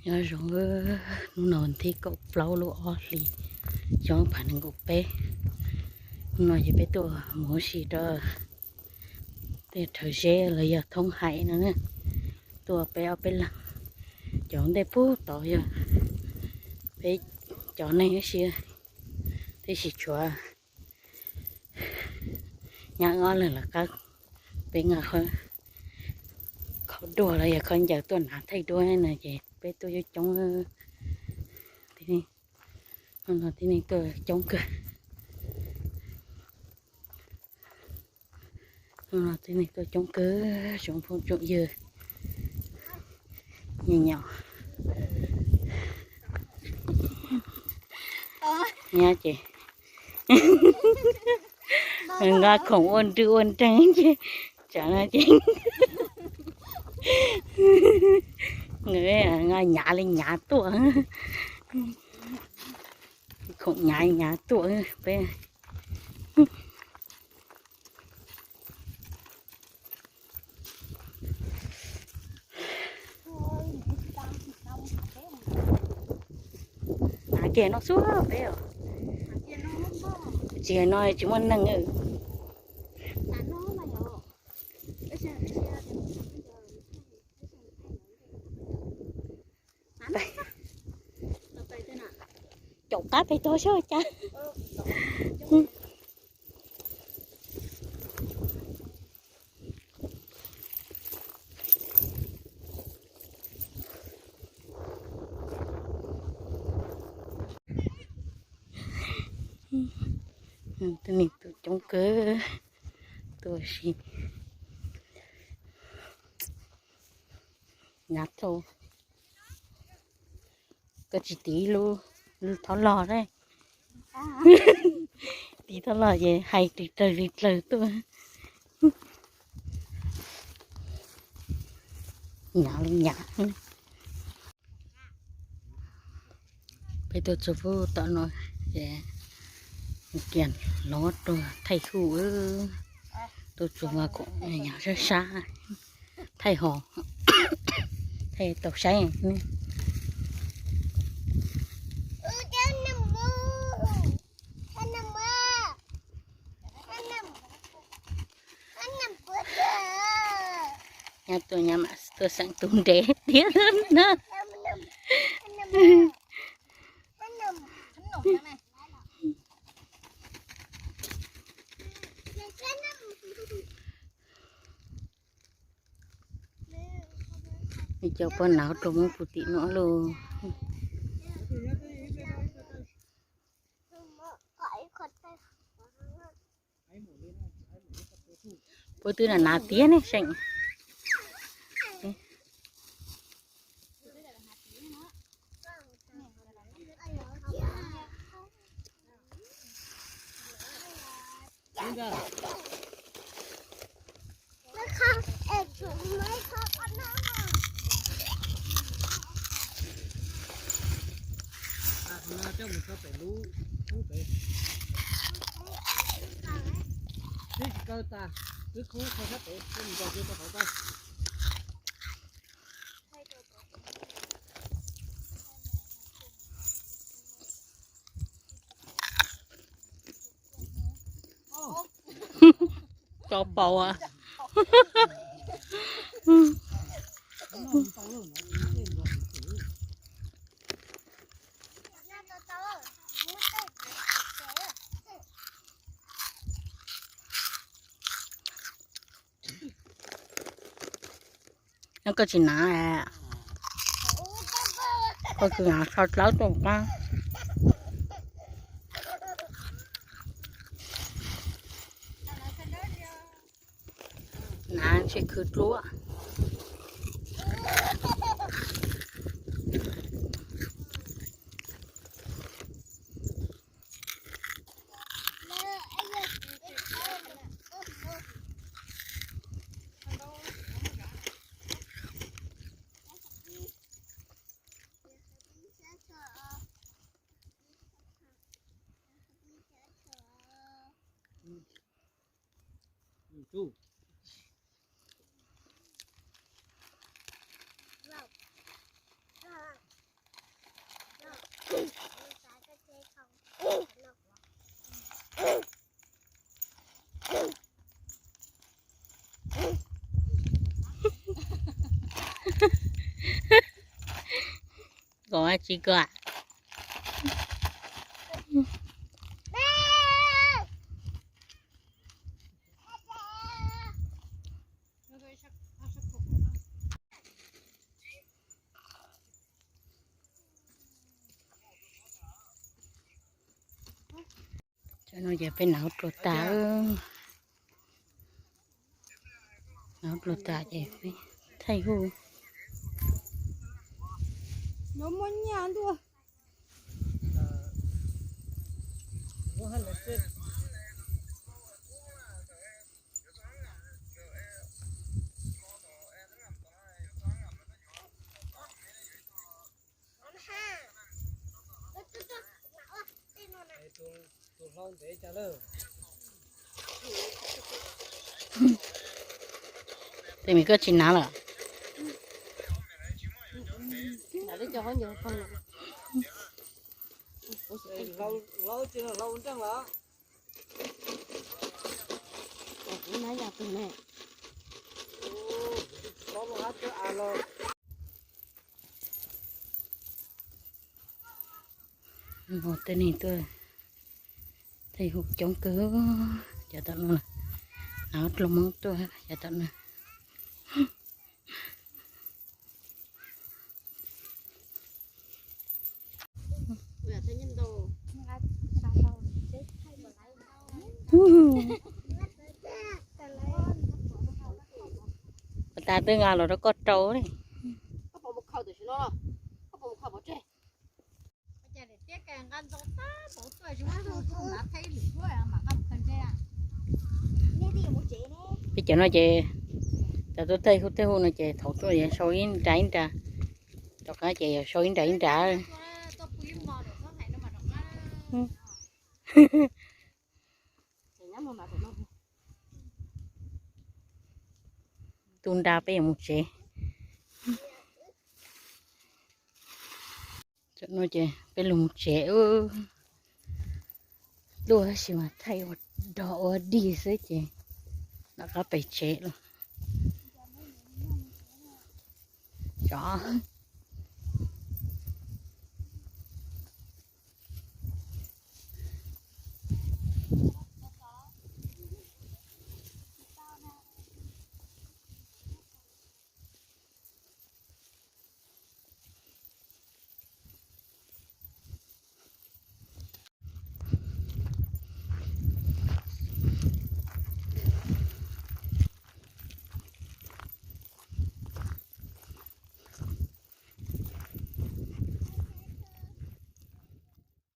Nyob zoo, hnub no thib kaum plaub lub ob hlis xyoo phav nees nkaum peb. Hnub no ces peb tuaj mus ua si rau tej rhawv zeb los yog thoob hais no na. Tuaj peb ob peb leeg, cov ntej puag tod yog peb cov neeg ib si, tiam sis tshuav nyab wb ob leeg lawv qab, peb nqa qhov duag los yog khaub ncaws tuaj hnav thaij duab no ces peb tuaj coob coob. Tib neeg, hnub no tib neeg tuaj coob kawg. Hnub no tib neeg tuaj coob kawg, tsoom phooj tsoom ywg, nyuam nyuam nyab ces nqa khoom ua nrwg ua nreeg ces, tsam no ces nqa nyav li nyav tuaj, khoom nyav nyav tuaj peb. Hnav kiag no xwb peb os. Tsis hais no tsis muaj neeg. Caum qab pem tog saib cas. Tib neeg tuaj coob kawg, tuaj si nyav rau. Koj tsis tiv lub thov log thiab. Tiv thov log ces hais ris dlawg ris dlawg tuaj. Nyav li nyav. Peb tuaj txog pub tom no ces kiag los tuaj thaij hu, tuaj txog mas kuj nyav sab sab, thaij ho, thaij tau saib. Nyob tuaj nyob mas tuaj xeem tus ntev tiag na. Cov poj niam rau muab puv tim no lauj. Puab twb na hnav tiag ne seem. Coj mus tso pem lub, lub pem. Twb tsis kaw tas, twb khoob tso sab pem, coj mus tso kiag rau hauv koj. Tso paus a. Nyob koj tsis hnav, koj tsis hnav so dlawb tuaj qab. Hnav ntshe khwv dluab. Nkaus tsis kawm. Cov no ces peb nab dluag tas, nab dluag tas ces peb thaij hu. Tej me koj tsis hnav lawm. Tej neeg tuaj thaij hu coob kawg. Cov tom no, nab dluag Hmoob tuaj cov tom no. Ua tas twb nqa los rau koj rau li. Peb cov no ces, cov tuaj thaij hu thaij hu no ces thaum tuaj sau ib nra ib nra, tom qab ces yog sau ib nra ib nra. Tu nra peb yuav mus tsev. Cov no ces peb los mus tsev. Tuaj tab sis mas thaij ua dog ua dig xwb ces rov qab pem tsev lawm. Tsov.